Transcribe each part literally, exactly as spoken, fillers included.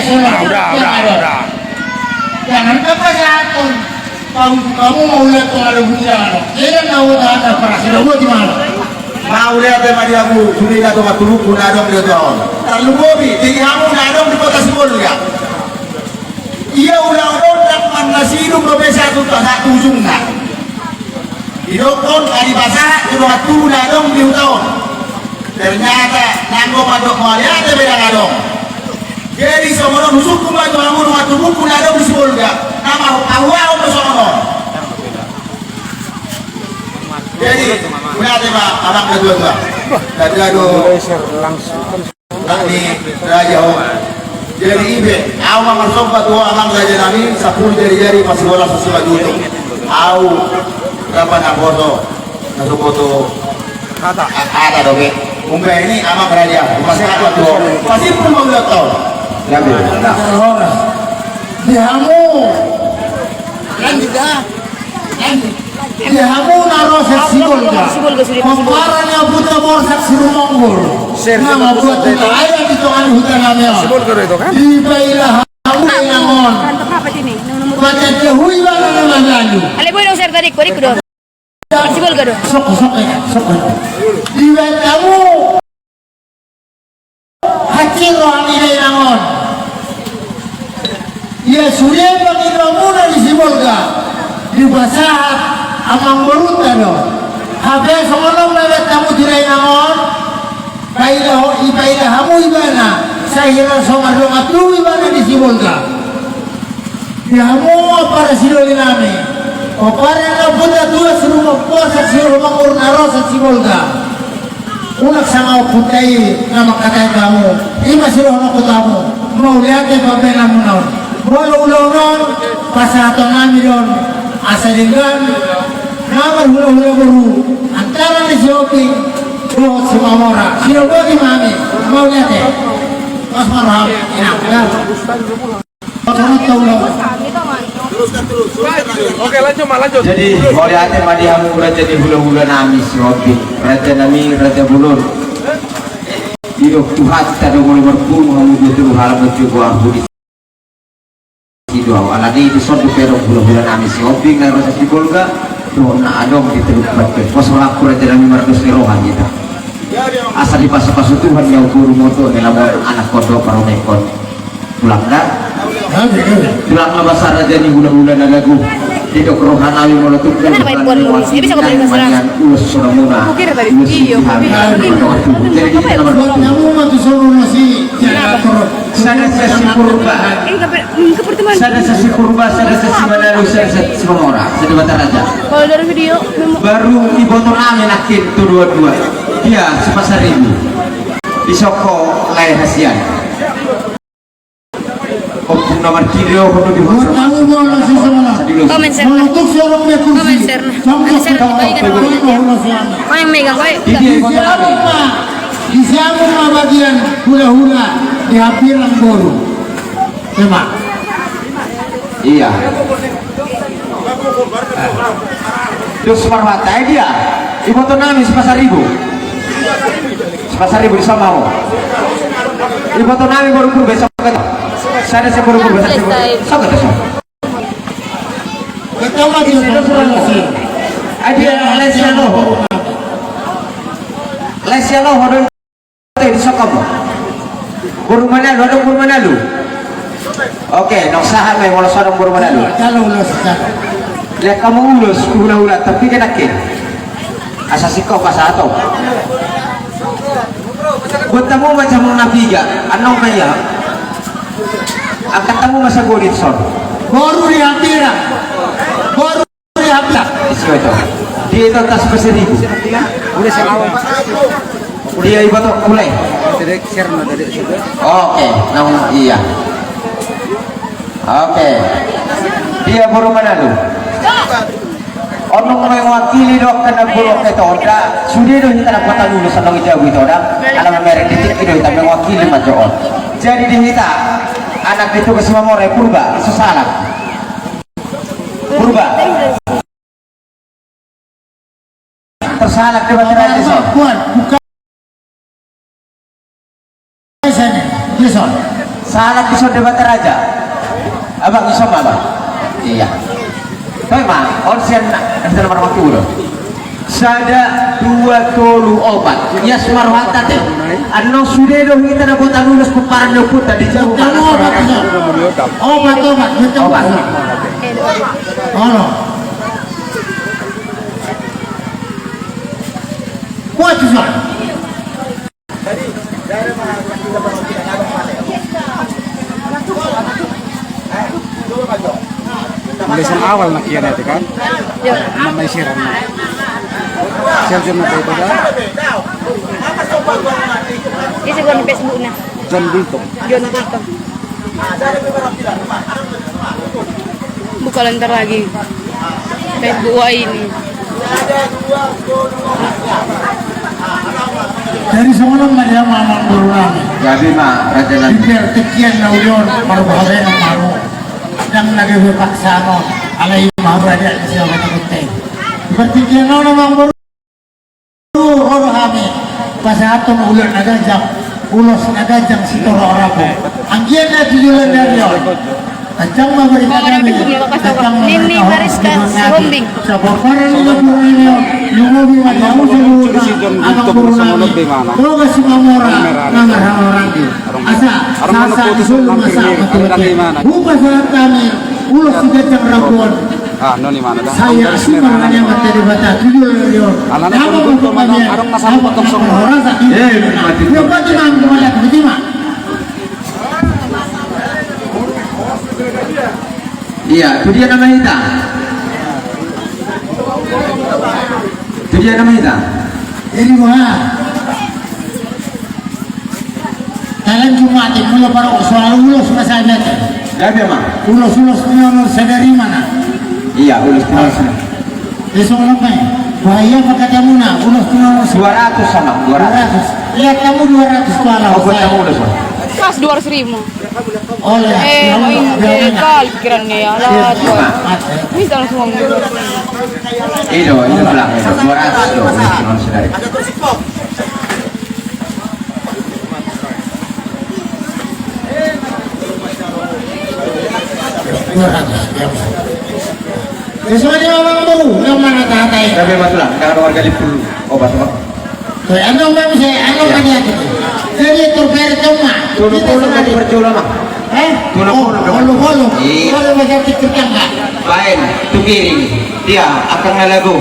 Udah, udah, udah. Jangan kau pasahathon. Kamu, kamu mau lihat pengaruh hujan. Jangan kau tahan operasi, udah buat di mana? Mauliate ma di hamu, sude na tonga tubuku na adong di huta on. Tarlumobi, di hamu na adong di kota Sibolga. Ia ulaon on rap marnasidung dope sahat tu, sahat tu ujungna. Didokkon, adi pasahat tu dongan tubu na adong di huta on. Ternyata, nanggo mandok mauliate pe ndang adong. Jadi, songon on husungkun ma tu hamu dongan tubuku na adong di Sibolga. Na ma, pahuahon do songon on. Jadi, mauliate ma, amang na tua-tua. Dada do. Langsung. Nang ni raja ho. Jadi ibe, au ma marsomba tu amang raja nami, sampulu jari-jari, pasipulu simanjujung. Au, rap na poso, na so boto. Hata. A-, hata dope. Umbahen i amang raja, umbahen hata tu ho. Pasimpul ma ulang tahun. Gabe. Nah. Di hamu. Lanjut, ah. Lanjut. Di hamu na ro sian Sibolga. Pomparan ni ompunta Borsak Sirumonggur. Share. Na mambuat huta adat di tonga ni huta nami on. Sibolga do itu, kan? Dibahen hamu inang on. Baca dia hui bana na mangalu. Ale, boy, dong, share tadi, kau ikut dong. Sibolga do. Sok, sok, ya, sok. Dibahen hamu. Hansit roha ni dainang on. Ia sude pangidoanmuna di Sibolga, dipasahat amangborunta do. Hape songon on ma dibahen hamu tu dainang on, paida ho, ipaida hamu ibana, sai hira so mardongan tubu ibana di Sibolga. Di hamu ampara sidoli nami, pomparan ni ompunta tua Sirumonggur, Borsak Sirumonggur na ro sian Sibolga. Unang sanga ompunta i na mangkatai hamu, i ma sidohononku tu hamu, mauliate pambahenanmuna on. Molo ulaon on, pasahaton nami do on, asa denggan, na marhula-hula boru, antara ni si Ombing dohot si Mamora, sidoboti ma hami, mauliate. Pos ma roham, inang, ya. Oke, lanjut, Ma, lanjut. Jadi, mauliate ma di hamu raja ni hula-hula nami si Ombing, raja nami, raja bolon. Didok Tuhanta do molo marpungu hamu dua tolu halak mancogo ahu di sido ahu. Alani i dison dope adong hula-hula nami si Ombing na ro sian Sibolga, dohot na adong di Teluk Banteng. Pos rohangku raja nami, mardos ni roha hita. Asa dipasu-pasu Tuhan ni au boru, moto ni lamon, anak kodo parumaen. Tulang da. Tulang na basa raja ni hula-hula na gagu. Didok roha nami molo tung. Ulos songon muna. Ulos si hami. Jadi di hita na mardomu. Sada sasi Purba. Sada sasi Purba, sada sasi Manalu, sada sasi Mamora. Sada bata raja. Baru iboto nami nangkin tu dua-dua. Dia si Pasaribu. Disoko lae hasian. Ompung na martiri do hono di. Komen, share. Komen, share. Komen, share. Kau yang megang, kau. Di siamun ma bagian hula-hula di hambirang boru. Ema. Iya. Dos marmata dia. Iboto nami si Pasaribu. Si Pasaribu di sama ho. Iboto nami boru Purba, sama kata. Sada si boru Purba, sada si boru. Sama kata, sama. Adia, Lesia Loho. Lesia Loho do. Oke, disoko ma. Boru Manalu, adong boru Manalu. Oke, nunga sahat ma i molo so adong boru Manalu. Lean hamu ulos tu hula-hula, tapi kan ake. Asa singkop asa ato. Buat hamu ma jamang na piga, annon ma ia. Angkat hamu ma sagodi dison. Boru di hambirang. Boru Di hambirang. Di situ. Di itu atas Pasaribu. Udah, saya lawan. Udah, ya, iboto, mulai. Oke, naung iya. Oke. Dia boru Manalu. Onong mewakili do, kena boru ke Tonda. Sude do hita na patalu, sanong jago i Tonda. Alam merek di tingki do hita mewakili ma jo on. Jadi di hita, anak di Tugas Mamora, Purba, so salah. Purba. Tersalah ke baterai, Dison. Bukan, bukan. Dison. Salam di son Debata Raja. Abang, di son ma, Abang? Iya. Baik, Bang. On sian, sian nomor waktu dulu. Sada, dua, tolu, opat. Ias ma rohanta, te. Annon sude do hita dapotan ulos pomparan ni ompunta di jabu. Opat, opat. Opat. Olo. Kuat, Susan. Mulai sian awal na hian i, kan? Iya. Nama isi ran. Sian jam na baik pada. Isi gua di Facebook na. John Bultong. John Bultong. Buka lantar lagi. Facebook wa ini. Jadi songon on ma dia, amang boru nami. Jadi ma, raja nami. Di partingkian na uli on, marhabaen ma hamu. Ndang na gabe paksaan on, alai ma hamu adat ni siapa takut te. Di partingkian on, amang boru. Ro do hami pasahathon ulos na ganjang, ulos na ganjang sitorop rambu. Anggiat na tu joloan ni ari on, ganjang ma barita nami, ganjang ma barita nami. Sapomparan ni lambung nami on, lumobi ma di hamu saluhutna, amang boru nami, Toga Simamora na marhaha-maranggi. Asa sahat-sahat ni solu ma sahat ma tulang. Hupasahat hami ulos siganjang rambu on. Sai asi ma roha ni Amanta Debata tu joloan ni ari on. Dapot ma panggabean, dapot ma parhorasan. Ia, botima, botima. Iya, tu dia nama hita? Tu dia nama hita? Jadi, wah. Dalan Jumat i, molo parau soal ulos ma sada te. Gabe ma. Ulos, ulos ni on sada rima na. Iya, ulos ni on sada. Dia songon on ma i. Bahaya ma katamuna, ulos ni on sada. Dua ratus sama, dua ratus. Dua ratus. Iya, kamu dua ratus tu ala. Oh, buat kamu ulos. Pas dua ratus ribu. Oleh. Eh, main kali pikirannya ya. Lah, tuh. Ini langsung. Ido, ido belah, ido. Dua ratus, ido. Ulos ni on sada. Dua ratus, ya. Sesuai dengan orang baru, yang mana tahatai. Tapi betul lah, kalau warga Liverpool, obat apa? Tuh, anu, Bang, saya, anu, ya. Jadi, itu, Ferry, itu, Mak. Tolong, tolong, tadi berjual, Mak. Eh? Tolong, tolong, tolong. Tolong, tolong. Iya. Tolong, macam tikir, kan, Mak? Lain, tu kiri. Dia akan ngalagu.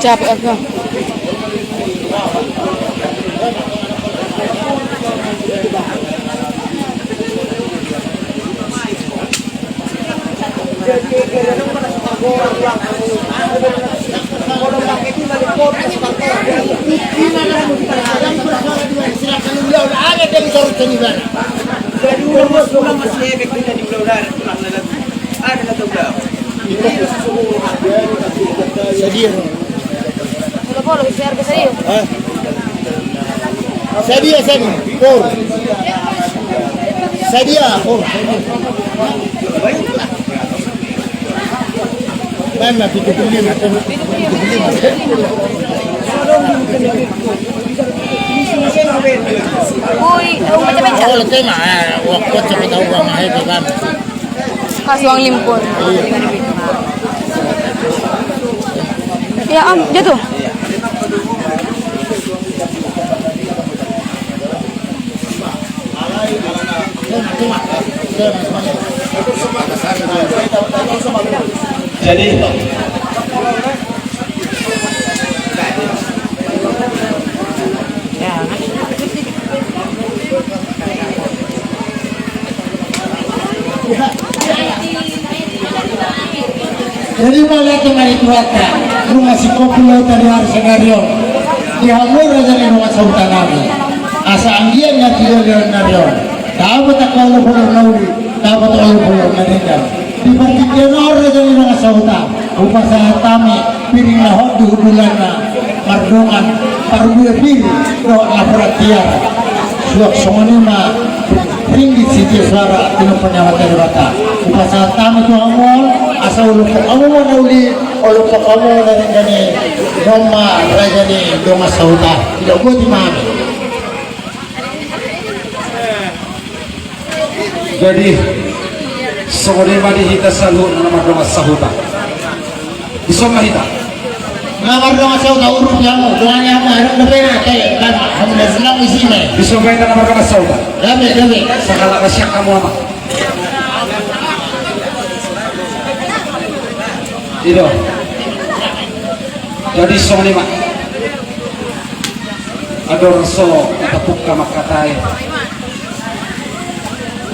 Capek aku. Jadi, ulang, ulang masih efek kita di ulang-ulang, tulang na lagu. Ada na tahu dah. Sadia. Polo-polo, isi harga sadia. Hah? Sadia, sadia. Por. Sadia, por. Baen ma pitu pulu lima, pitu pulu lima. Ui, eh, macam-macam. Oh, letih ma, eh, wak kocok kita uang mahal tu kan. Kasih uang limpur. Ya, Om, jatuh. Jadi, jadi, mauliate ma di Tuhanta. Nunga singkop tu lautan di ari sadari on. Di hamu raja ni dongan sahuta nami. Asa anggiat na tu joloan ni ari on dapot angka olopolop na uli, dapot olopolop na denggan. Di partingkian on raja ni dongan sahuta, hupasahat hami piring na hot di hundulanna, mardongan parbue pir dohot laporan tiar. Suang songon i ma ringgit sitio suara tinompa ni Amanta Debata. Hupasahat hami tu hamu on, asa olopolop hamu ma na uli, olopolop hamu ma na denggan i. On ma raja ni dongan sahuta. Tidak buat imami. Jadi songon i ma di hita saluhutna na mardongan sahuta. Dison ma hita. Na mardongan sahuta, uruk ni hamu, dongan ni hamu, adong dope na, te, kan, hamu na senang isi ma. Dison ma hita na mardongan sahuta. Gabe, gabe. Sahalak na siak hamu ama. I do. Jadi songon i ma. Andorang so tapungka mangkatai,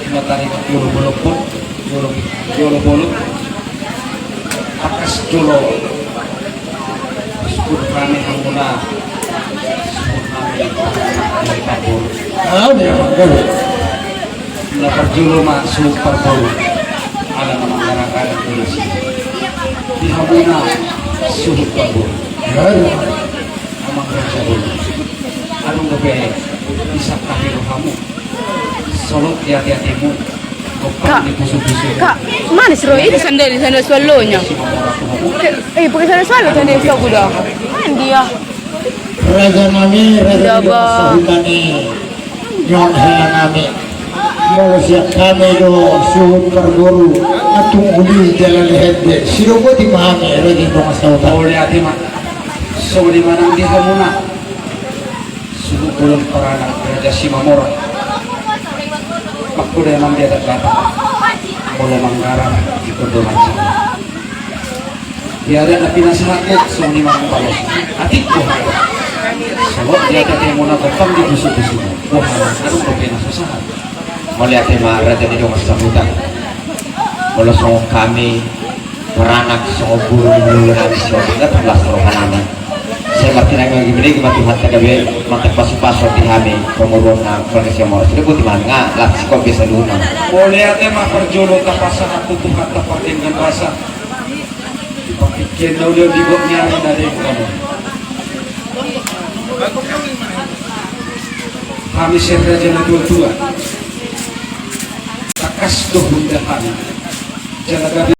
ima tarimat jolo bolonhon, jolo, jolo bolon. Tangkas jolo suhut hami hamuna, suhut hami parboru. Au, dia parboru. Na parjolo ma suhut parboru. Ala na mangarahon donasi di hamuna suhut parboru. Amang raja bolon. Adong dope disangkapi rohamu. Solot di ateatemu. Gompang di pusupusum. Kak, manis ro itu sandal, sandal swallow-nya. Eh, pakai sandal swallow tadi, so kuda. Kan dia. Raja nami, raja nami, sahuta ni on hela nami. Molo sian hami do suhut parboru, na tung uli jala lehet be, sidoboti ma hami raja ni dongan sahuta. Mauliate ma. Songon i ma nang di hamuna suhut bolon paranak Raja Simamora. Mangkuda nang di adat Batak, molo manggarar di kondo mancang. Di adat na pinasahatmu, songon i ma nang balos. Atik boha. Songon i adat ni hamuna gompang di pusupusum. Boha, adong dope na so sahat. Mauliate ma raja ni dongan sahuta. Molo songon hami paranak, songon boru ni boru nami, songon i nga las roha nami. Sai martinangi ma, gimnegi ma Tuhanta gabe mangkapasupasu di hami pamoruonna marga Simamora. Sidoboti ma hami nga las singkop be saluhutna. Mauliate ma, parjolo tapasahat tu Tuhanta pardenggan basa. Di partingkian na uli on, di gok ni ari na denggan on, hami sian raja na tuatua, tangkas do huida hami jala gabe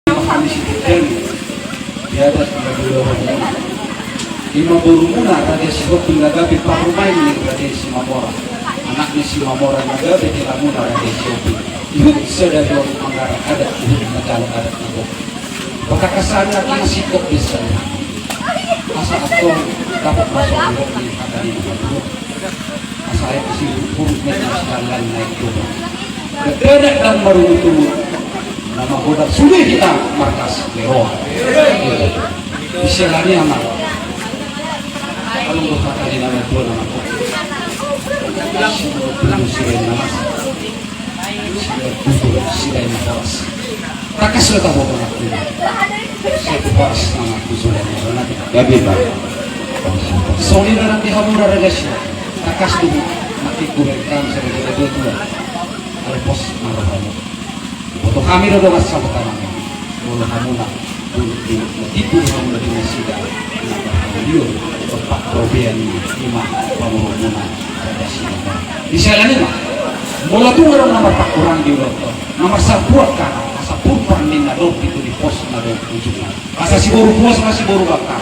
ma hami sitindangi di adat na di rohamuna. Ima borumuna Raja Sihombing na gabe parumaen ni Raja Simamora, anak ni Simamora na gabe helamuna Raja Sihombing. Ihut sadari on manggarar adat, ihut manjalo adat na gok. Patangkas hami na singkop be saluhutna. Asa antong dapot ma songon i hata ni na martua. Asa aek sihurhur, na sihallan na i toba. Dakdanak ndang marungutungut, na magodang sude hita markas ni roha. Di siala ni i ma. Adong do hata ni na martua na mangkok. Silain na las. Silain tutu, silain na horas. Tangkas do taboto na tutu. Sai tu horas na mangkusulan na. Gabe ma. Songon i nang di hamuna raja Sihombing. Tangkas do mangkingku hami sian raja na tuatua. Ala pos ma rohamu. Boto hami do dongan sahuta nami. Molo hamuna, molo tibu hamuna di nasida na marhalion, dompak robean ni ima pamoruonmuna Raja Sihombing. Di siala ni i ma. Molo tung adong na marpangkurangan di ulaon on, na marsapuan hami, asa purpar ni na dong pintu ni pos na dong ujungna. Asa siboru puas ma siboru bangka.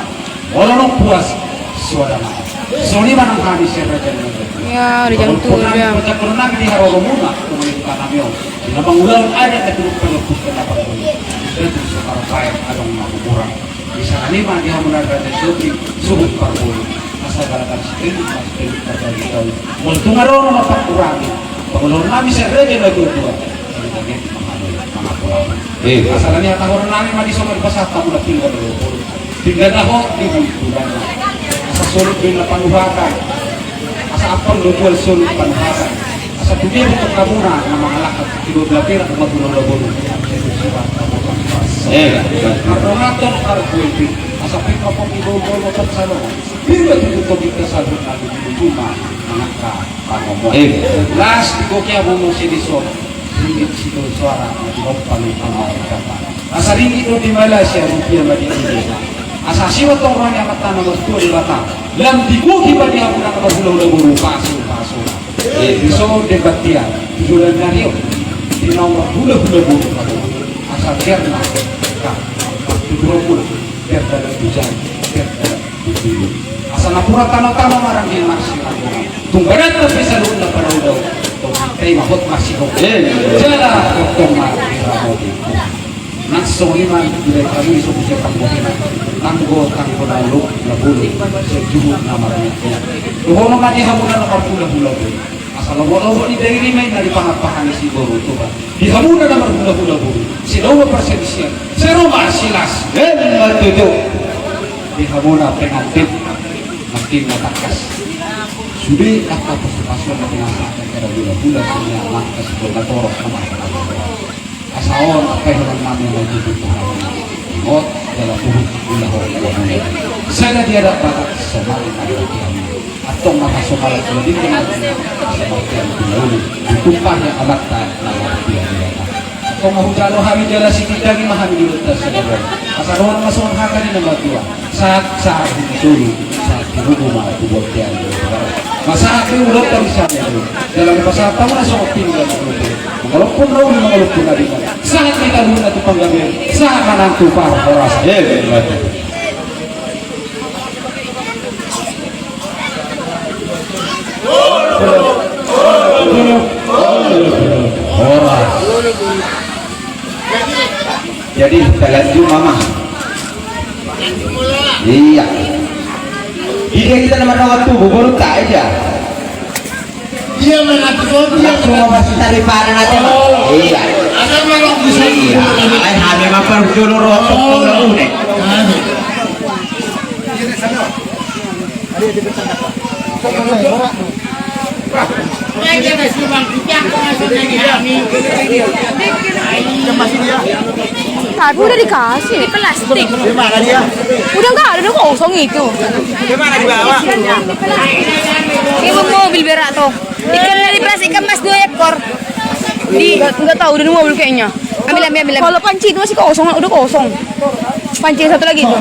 Molo naung puas, soada ma. Songon i ma nang hami sian raja ni on. Ia, raja ni on. Molo nami, pajangkonon nami di haroromuna, tumangihon hami on. Di na mangulahon adat na pinungka ni ompunta na parjolo. Di na tung so tarbaen adong na hurang. Di siala ni i ma di hamuna raja Sihombing, suhut parboru. Asa galakan sitenduk ma sitenduk parbagi taon. Molo tung adong na marpangkurangan, pangulahon nami sian raja na tuatua. Eh. Asa na nihatahon nami ma dison ma dipasahat hamu na pinggan na hot di bulan na. Asa solut do inna panuhatan. Asa ampang do tual solut panuhatan. Asa tu dia bentuk hamuna na mangalangka tu dua belah pirak ma tu dua belah boru. Eh. Mardongan tong parbuepi. Sampe kapok ibo-ibo motor salo. Birba tutu togik ke salut lalu di rumah. Manangka panomo. Las di goki abu musi di son. Ringgit sitolu suara. Di lompa ni pamari kata. Asa ringgit do di Malaysia, rupiah ma di Indonesia. Asa siwa tong rohani amat tanah mertua di rata. Lam di goki bani abu na marhula-hula boru pasu-pasu. Di son de batia. Tujuan dari di nomor hula-hula boru. Asa biar na. Tujuan boru. Biar dalam hujan, biar dalam hujan. Asa napuran tano-tano marang di marsirang. Tung barat tapi salut na pada udah. Tong kai mahot masih kok. Jala kotong marang di ramodi. Nang songon i ma di daerah kami so bisa tanggo hina. Tanggo, tanggo na luk, na bulu. Sejuhut na marang. Dohonon ma di hamu na nomor hula-hula boru. Asa lobo-lobo ni dairi ma inna di pangapahan ni si boru tuba. Di hamu na marhula-hula boru. Si lobo perselisihan. Seru ma silas. Emma tutu. Di hamu na pengantin. Makin na tangkas. Sude angka pasu-pasu na pinasa angka hula-hula sude na tangkas. Sude na toros na marhula-hula. Asa on, apa yang nami lagi butuh. Ingot, dalam buku, gula, gula, gula. Sada di adat Batak, somal, ada di kami. Antong maka somal, gula, di kami. Somal, gula, gula. Ditumpah yang amat, tak, nama, dia, dia, tak. Antong mau jalo hami jala sititagi ma hami di utas, sabar. Asa doang masuk haka di nama tua. Sahat, sahat di sulu, sahat di rubu ma, di botian, di botian. Masahat di ulo, tadi sahat di ulo. Dalam pasahat tamu na songon pinggan, di ulo. Mangalopun rauni, mangalopun adina. Sahat di talu na tu panggabean, sahat manang tu parhorasan. Eh, betul. Horas. Jadi, talanjut, Mama. Iya. Iya, kita nama rawat tubuh, baru tak aja. Iya, mana tuh, iya, langsung mau masih tari pada nanti, Mak. Oh. Iya. Ada malam di sini. Iya. Alai hame mapar jolo rotok, oh, kalau udah. Ada. Tapi udah dikasih. Di plastik. Udah nggak ada, udah kosong itu. Ini mobil berak tuh. Ikan dari plastik kemas dua ekor. Di, nggak, nggak tahu, udah mobil kayaknya. Ambil, ambil, ambil, ambil. Kalau panci itu masih kosong, udah kosong. Panci yang satu lagi itu.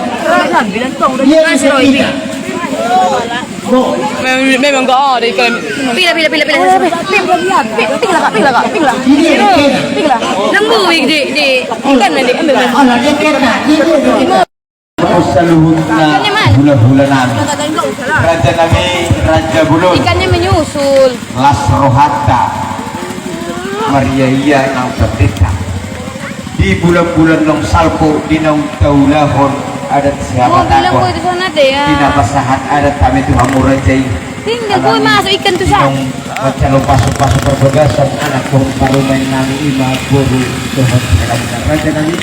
Masih, Roy, Pi. Memang, memang nggak ada ikan. Pila, pila, pila, pila. Pila, pila, pila. Pila, Kak, pila, Kak, pila. Pila. Nang buik di, di ikan nanti. Ambil, ambil. Saluhutna hula-hula nami. Raja nami, Raja Bolon. Ikannya menyusul. Las rohanta. Maria ia nang pendeta. Di bulan-bulan naung salpu, di naung taulahon adat sihabatahon. Di na pasahat adat hami tu hamu raja i. Tinggal gue masuk ikan tu sa. Macalo pasu-pasu perbagasan anak boru parumaen nami ima boru dohot hela raja nami.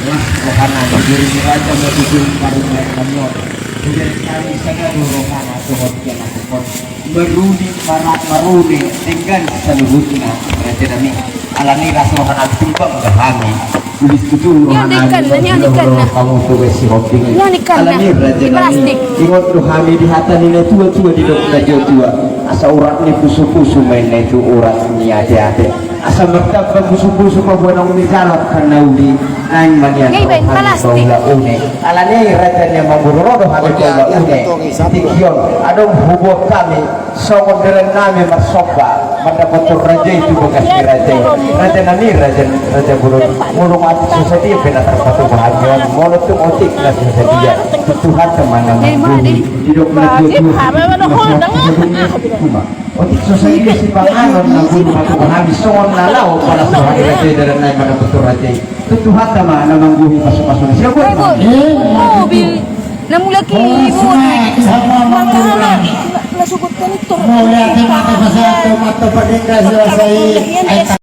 Las rohana di diri ni raja ma di diri parumaen nami on. Di diri kami sada do rohana dohot hela raja nami. Maruni, mara-, maruni, denggan saluhutna raja nami. Alani las rohana tumbang do hami. Ulis tutu rohana nami, ikan, ikan. Alani raja nami. Ingot do hami di hata ni na tua-tua didok na tua-tua. Asa urat ni pusu-pusu ma inna i tu urat ni ate-ate. Asa martamba pusu-pusu paboa naung nijalak na uli. Naeng ma nian rohana baula une. Alani raja ni amangboru ro do hami baula une. Di tingki on adong hubuat hami. Songon dalan nami marsomba, mandapothon raja i tu bagas ni raja i. Raja nami, raja, raja Bolon. Molo otik so sadia pe na tarpatupa hami on, molo tung otik na so sadia. Tuhanta ma na manggohi. Didok na tua-tua. Otik so sadia sipanganon na bulu matupa hami songon na laho palas roha ni raja i dalan nami mandapothon raja i. Tuhanta ma na manggohi pasu-pasu na siap. Mobil. Na mulak i, na, na sugut kan itu. Mauliate ma tu pasahat, ma tu pardenggan, selesai.